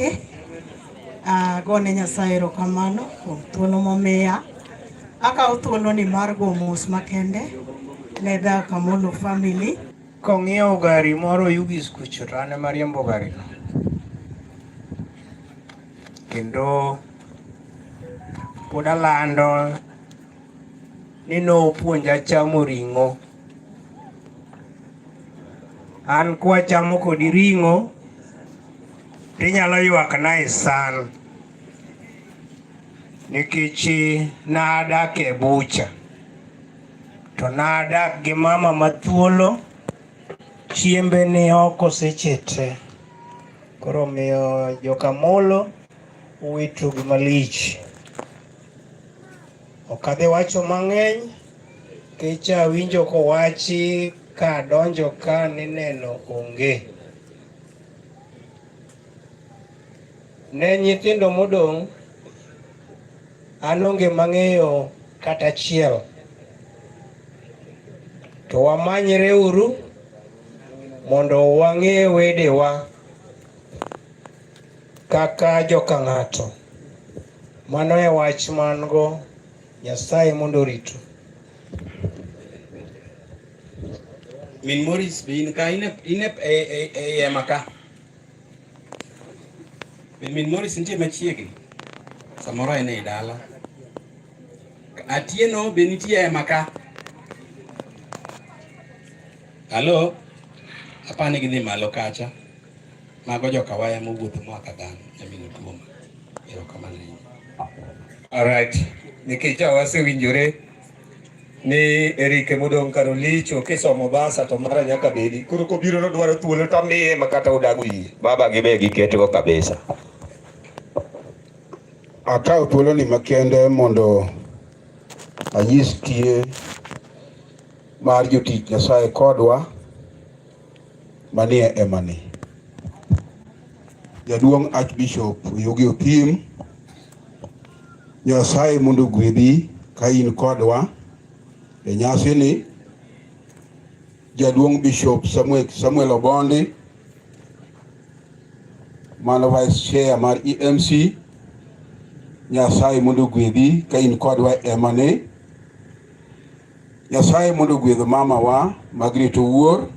Ondieki. Agone Nyasaye erokamano kuom thuolo momiya. Akawo thuoloni mar go mos makende ne the Kamolo family. Kong'iewo gari moro Oyugis kucho to an ema ariembo gari no. Kendo pod alando ni nopuonja chamo ring'o. An kwachamo kodi ring'o tinyalo ywakna e san nikech nadak e bucha to nadak gi mama mathuolo chiembe ni oko seche te. Koro omiyo jokamolo uwito gima lich. Ok adhi wacho mang'eny nikech awinjo kowachi ka adonjo ka ni neno onge. Ne nyithindo modong' an onge mang'eyo kata achiel. To wamanyre uru mondo wang'e wedewa kaka joka ng'ato. Mano e wach man go. Nyasaye mondo oritu. Min Morris be in ka in e e e hema ka. Be min Morris nitie machiegni? Samoro en ei dala. Atieno be nitie e hema ka? Halo? Apani gidhi malo kacha. Mago jokawaya mowuotho moa Kadhano, nyamin Otuoma. Erokamano ahinya. Alright. Nikech wasewinjore ni Eric emodong' kar Olicho kisomo basa to mara nyaka bedi. Koro kobiro nodwaro thuolo to amiye ma kata odago yie. Baba gi be giketgo kabisa. Akawo thuoloni makende mondo anyis tie mar jotich Nyasaye kodwa manie emani. Jaduong' Archbishop Oyugi Otim, Nyasaye mondo ogwedhi ka in kodwa e nyasini. Jaduong' Bishop Samuel, Samuel Obondi mano Vice Chair mar EMC, Nyasaye mondo ogwedhi ka in kodwa e emani. Nyasaye mondo ogwedh mamawa Margaret Owuor,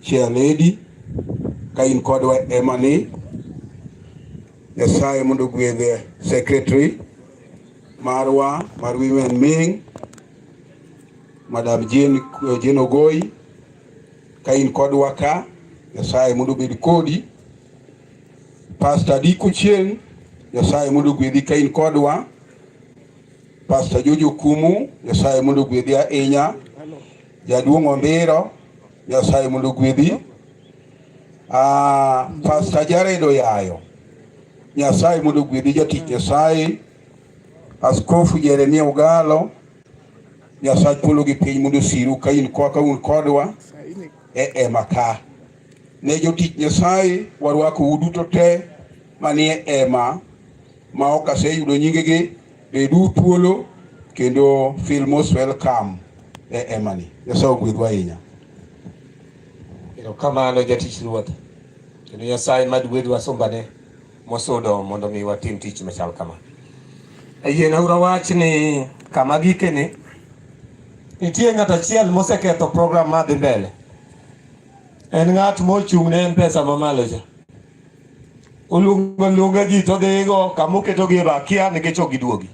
Chair Lady, ka in kodwa e emani. Nyasaye mondo ogwedh Secretary marwa mar Women Wing, Madam Jane, Jane Ogoi, ka in kodwa ka, Nyasaye mondo obed kodi. Pastor Diko Chieng', Nyasaye mondo ogwedhi ka in kodwa. Pastor Jojo Kumu, Nyasaye mondo ogwedhi ahinya. Jaduong' Ombiro, Nyasaye mondo ogwedhi. Ah, Pastor Jared Oyayo, Nyasaye mondo ogwedhi jatich Nyasaye. Askofu Jeremia Ogalo, Nyasach polo gi piny mondo osiru ka in ka un kodwa e ema ka. Ne jotich Nyasaye warwakou duto te manie ema ma ok aseyudo nyingegi, bedu thuolo kendo feel most welcome e emani. Nyasaye ogwedhu ahinya. Erokamano jatich Ruoth. Kendo Nyasaye mad gwedhwa sumbane mosudo mondo mi watim tich machal kama. Yiena wach ni kama gikeni nitie ng'at achiel moseketho program madhi mbele. En ng'at mochung' ne M-Pesa mamalo cha. Oluongo luonga ji to dhigo kama oketogi e akia nikech ok giduogi.